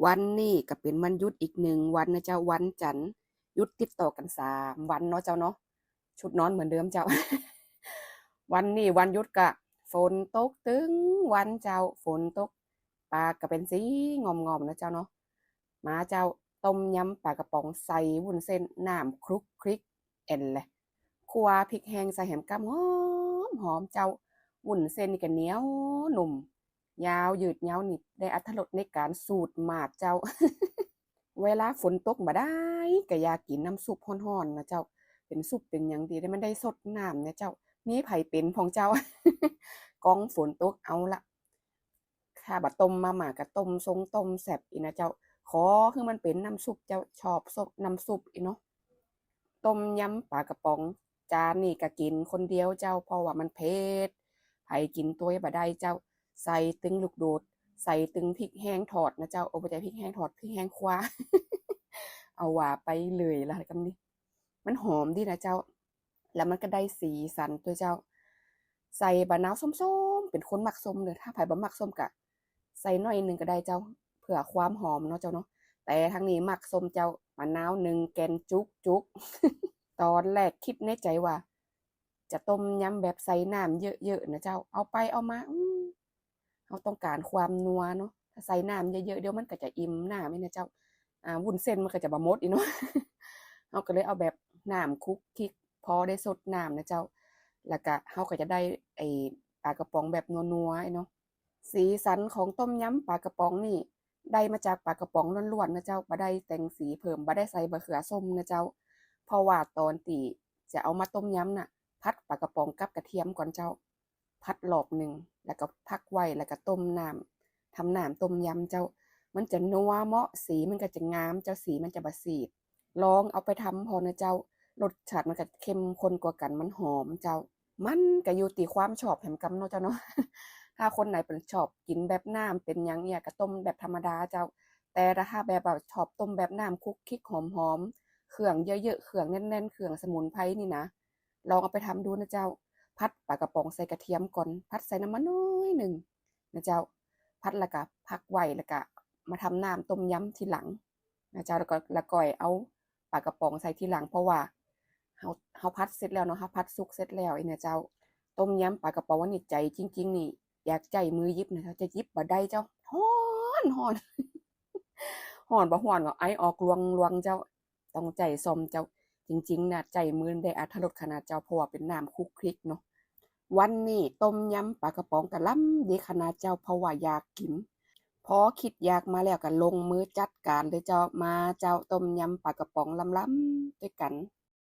ວັນນີ້ກໍເປັນວັນຢຸດອີກໜຶ່ງວັນນະເຈົ້າ, ວັນຈັນ, ຢຸດຕິດຕໍ່ກັນສາມວັນເນາະເຈົ້າເນາະ. ຊຸດນອນເໝືອນເດີມເຈົ້າ. ວັນນີ້ວັນຢຸດກະຝົນຕົກຕຶງວັນເຈົ້າ, ຝົນຕົກ, ຟ້າກະເປັນສີງອມໆເນາະເຈົ້າເນາະ. ມາເຈົ້າ, ຕົ້ມຍຳປາກະປ໋ອງໃສ່ວຸ້ນເສັ້ນ, ນ້ຳຄລຸກຄລິກແອ່ນແຫຼະ, ຂົ້ວພິກແຫ້ງໃສ່ແຫຼມກຳ ຫອມໆເຈົ້າ. ວຸ້ນເສັ້ນນີ້ກະໜຽວໜຸ່ມ, ຍາວຍືດຍາວໜີບ, ໄດ້ອັດຖະລົດໃນການສູດໝາດເຈົ້າ. ເວລາຝົນຕົກມາໄດ້ ກະຢາກກິນນ້ຳຊຸບຮ້ອນໆນະເຈົ້າ, ເປັນຊຸບເປັນຫຍັງດີ ແຕ່ມັນໄດ້ຊົດນ້ຳນະເຈົ້າ. ມີໃຜເປັນພອງເຈົ້າ? ກ້ອງຝົນຕົກ ເອົາລະ ຖ້າວ່າຕົ້ມມາມ່າກະຕົ້ມຊົງຕົ້ມແຊບອີ່ນະເຈົ້າ. ຂໍຄືມັນເປັນນ້ຳຊຸບເຈົ້າ, ຊອບຊົບນ້ຳຊຸບອີ່ເນາະ. ຕົ້ມຍຳປາກະປ໋ອງ ຈານນີ້ກະກິນຄົນດຽວເຈົ້າ, ເພາະວ່າມັນເຜັດ, ໃຜກິນຕົວຍບໍ່ໄດ້ເຈົ້າ. ໃສ່ຕຶງລູກໂດດ, ໃສ່ຕຶງພິກແຫ້ງທອດນະເຈົ້າ. ໂອ ບໍ່ໃຊ່ພິກແຫ້ງທອດ, ພິກແຫ້ງຂົ້ວ. ເອົາວ່າໄປເລີຍລະກຳນີ້. ມັນຫອມດີນະເຈົ້າ, ລະມັນກະໄດ້ສີສັນຕົວະເຈົ້າ. ໃສ່ບະນາວສົ້ມໆ, ເປັນຄົນມັກສົ້ມເດີ. ຖ້າໃຜບໍ່ມັກສົ້ມກະໃສ່ໜ້ອຍໜຶ່ງກະໄດ້ເຈົ້າ, ເພື່ອຄວາມຫອມເນາະເຈົ້າເນາະ. ແຕ່ທາງນີ້ມັກສົ້ມເຈົ້າ, ບະນາວໜຶ່ງແກ່ນຈຸກໆ. ຕອນແລກຄິດໃນໃຈວ່າ ຈະຕົ້ມຍຳແບບໃສ່ນ້ຳເຍີະໆນະເຈົ້າ. ເອົາໄປເອົາມາ ອື ເຮົາຕ້ອງການຄວາມນົວເນາະ, ຖ້າໃສ່ນ້ຳເຍີະໆ ດຽວມັນກະຈະອີ່ມນ້ຳອີ່ນະເຈົ້າ. ອາ ວຸ້ນເສັ້ນມັນກະຈະບໍ່ໝົດອີ່ເນາະ. ເຮົາກະເລີຍເອົາແບບນ້ຳຄຸກຄິກ ພໍໄດ້ຊົດນ້ຳນະເຈົ້າ. ລະກະເຮົາກະຈະໄດ້ໄອ້ປາກະປ໋ອງແບບນົວໆເນາະ. ສີສັນຂອງຕົ້ມຍຳປາກະປ໋ອງນີ້ ໄດ້ມາຈາກປາກະປ໋ອງລ້ວນໆນະເຈົ້າ, ບໍ່ໄດ້ແຕ່ງສີເພີ່ມ, ບໍ່ໄດ້ໃສ່ບະເຂືອສົ້ມນະເຈົ້າ. ເພາະວ່າຕອນທີ່ຈະເອົາມາຕົ້ມຍຳນະ ຜັດປາກະປ໋ອງກັບກະທຽມກ່ອນເຈົ້າ. ຜັດລອບໜຶ່ງ ລະກະພັກໄວ້ ລະກະຕົ້ມນ້ຳ, ທຳນ້ຳຕົ້ມຍຳເຈົ້າ. ມັນຈະນົວເໝາະ, ສີມັນກະຈະງາມເຈົ້າ, ສີມັນຈະບໍ່ສີດ. ລອງເອົາໄປທຳພໍນະເຈົ້າ, ລົດຊາດມັນກະເຂັ້ມຂຸ້ນກວ່າກັນ, ມັນຫອມເຈົ້າ. ມັນກະຢູ່ທີ່ຄວາມຊອບແຫຼມກຳເນາະເຈົ້າເນາະ. ຖ້າຄົນໃດເພິ່ນຊອບກິນແບບນ້ຳເປັນຫຍັງເອີຍ ກະຕົ້ມແບບທຳມະດາເຈົ້າ. ແຕ່ຖ້າແບບວ່າຊອບຕົ້ມແບບນ້ຳຄຸກຄິກຫອມໆ, ເຄື່ອງເຍີະໆ, ເຄື່ອງແໜ້ນໆ, ເຄື່ອງສະໝຸນໄພນີ້ນະ, ລອງເອົາໄປທຳດູນະເຈົ້າ. ຜັດປາກະປ໋ອງໃສ່ກະທຽມກ່ອນ, ຜັດໃສ່ນ້ຳມັນໜ້ອຍໜຶ່ງນະເຈົ້າ, ຜັດລະກະພັກໄວ້ ລະກະມາທຳນ້ຳຕົ້ມຍຳທີຫຼັງນະເຈົ້າ. ລະກະ ລະກອຍເອົາປາກະປ໋ອງໃສ່ທີຫຼັງ ເພາະວ່າເຮົາ ເຮົາຜັດເສັດແລ້ວເນາະ, ເຮົາຜັດສຸກເສັດແລ້ວນີ້ນະເຈົ້າ. ຕົ້ມຍຳປາກະປ໋ອງອັນນີ້ໃຈຈິງໆນີ້ ຢາກໃຊ້ມືຫຍິບນະເຈົ້າ, ຈະຫຍິບບໍ່ໄດ້ເຈົ້າ, ຮ້ອນ ຮ້ອນ ຮ້ອນບໍ່ຮ້ອນກໍໄອອອກລວງໆເຈົ້າ. ຕ້ອງໃຊ້ຊ້ອມເຈົ້າ. ຈິງໆນະ ໃຊ້ມືໄດ້ອັດຖະລົດຂະໜາດເຈົ້າ, ເພາະວ່າເປັນນ້ຳຄຸກຄລິກເນາະ. ວັນນີ້ຕົ້ມຍຳປາກະປ໋ອງກະລຳດີຂະໜາດເຈົ້າ, ເພາະວ່າຢາກກິນ. ພໍຄິດຢາກມາແລ້ວກະລົງມືຈັດການເລີຍເຈົ້າ. ມາເຈົ້າ, ຕົ້ມຍຳປາກະປ໋ອງລຳໆດ້ວຍກັນ.